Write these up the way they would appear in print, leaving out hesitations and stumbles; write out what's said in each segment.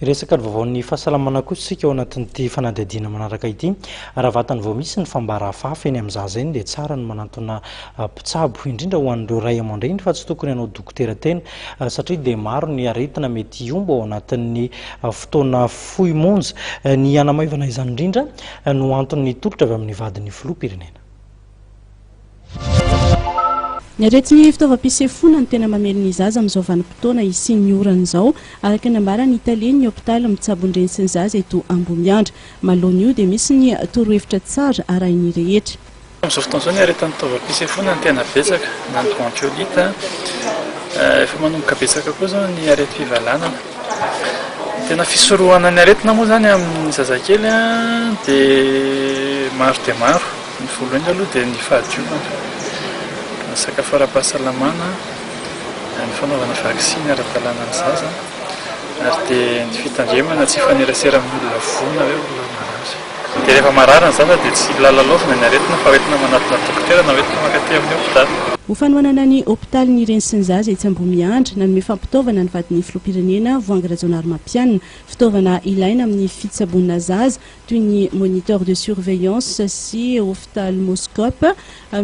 Hiresaka ny vaovaon'ny fahasalamana kosa isika ao anatin'ity fanadihadiana manaraka ity. Raha vatany vao misy ny fambara hafahafa eny amin'ny zaza eny dia tsara ny manantona mpitsabo, indrindra ho an'ireo ray aman-dreny fa tsy tokony hanao dokotera tena satria dia maro ny aretina mety hihombo ao anatin'ny fotoana fohy monja. Ny hanamaivana izany indrindra no anton'ny tolotra avy amin'ny vadin'ny filoham-pirenena. Ny aretin'ny fitaovam-pisefoana no tena mamely ny zaza amin'izao vanim-potoana hisian'ny orana izao, araka ny nambaran'ny talen'ny hopitaly mitsabo ny reny sy ny zaza eto Ambohimiandra. Manoloana io dia misy ny torohevitra tsara arahin'ny rehetra. Amin'izao fotoana izao ny aretin'ny taovam-pisefoana no tena betsaka, na ny bronchiolite. Efa manomboka betsaka koa izao ny aretim-pivalanana. Ny tena fisorohana ny aretina moa izany amin'ny zazakely dia maro dia maro. Ny voalohany aloha dia ny fahadiovana, ny sakafo ara-pahasalamana, ny fanaovana vaksiny ara-dalàna ny zaza ary dia ny fitandremana tsy hifanerasera amin'ny olona voa na hoe olona marary. Dia rehefa marary ny zaza dia tsy lalalaovina ny aretina fa hoentina manatona dokotera na hoentina mankaty amin'ny hopitaly. Ho fanohanana ny hopitalin'ny reny sy ny zaza etsy Ambohimiandra, nanome fampitaovana ny vadin'ny filoham-pirenena Voahangy Rajaonarimampianina. Fitaovana ilaina amin'ny fitsaboana zaza toy ny moniteur de surveillance sy ophtalmoscope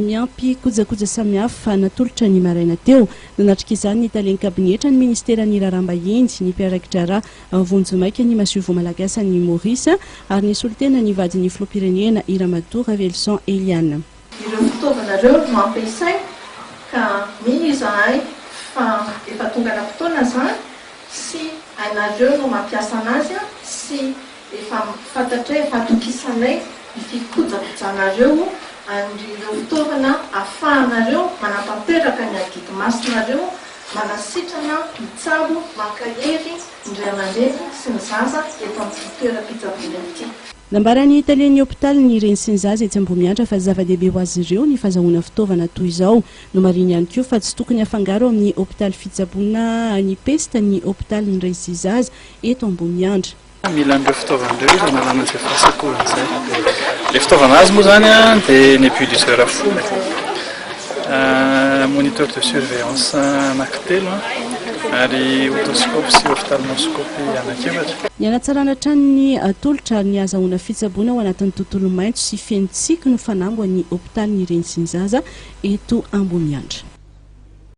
miampy kojakoja samihafa natolotra ny maraina teo. Nanatrika izany ny talen'ny kabinetra ny ministeran'ny raharaham-bahiny, ny mpiaraiki-draharaha vonjimaika ny masoivoho malagasy any Maurice ary nisolo tena ny vadin'ny filoham-pirenena i Ramatoa Ravelison Eliane. Ireo fitaovana ireo no ampiasaina ka mino izahay fa efa tonga ara-potoana izany sy hainareo no mampiasa anazy sy Efa fantatray, efa atokisanay ny fikojakojanareo an'ireo fitaovana ahafahanareo manatanteraka ny adidy masinareo, manasitrana, mitsabo, mankahery ny ray aman-dreny sy ny zaza eto amin'ity toeram-pitsaboana ity. Nambaran'ny talen'ny hopitalin'ny reny sy ny zaza etsy Ambohimiandra fa zava-dehibe ho azy ireo ny fazahoana fitaovana toy izao. Nomarihiny ihany koa fa tsy tokony hafangaro amin'ny hopitaly fitsaboana ny pesta ny hopitalin'ny reny sy zaza eto Ambohimiandra. Mila an'ireo fitaovana ireo izy hanalana an'izay fahasatorana izay. Ilay fitaovana azo moa izany dia nébuliseur folo, moniteur de surveillance anankitelo ary otoscope sy ophtalmoscope anankiefatra. Ny hanatsarana hatrany ny tolotra ary ny hahazahoana fitsaboana ao anatin'ny tontolo maitso sy feno tsiky no fanamby ho an'ny hopitalin'ny reny sy ny zaza eto Ambohimiandra.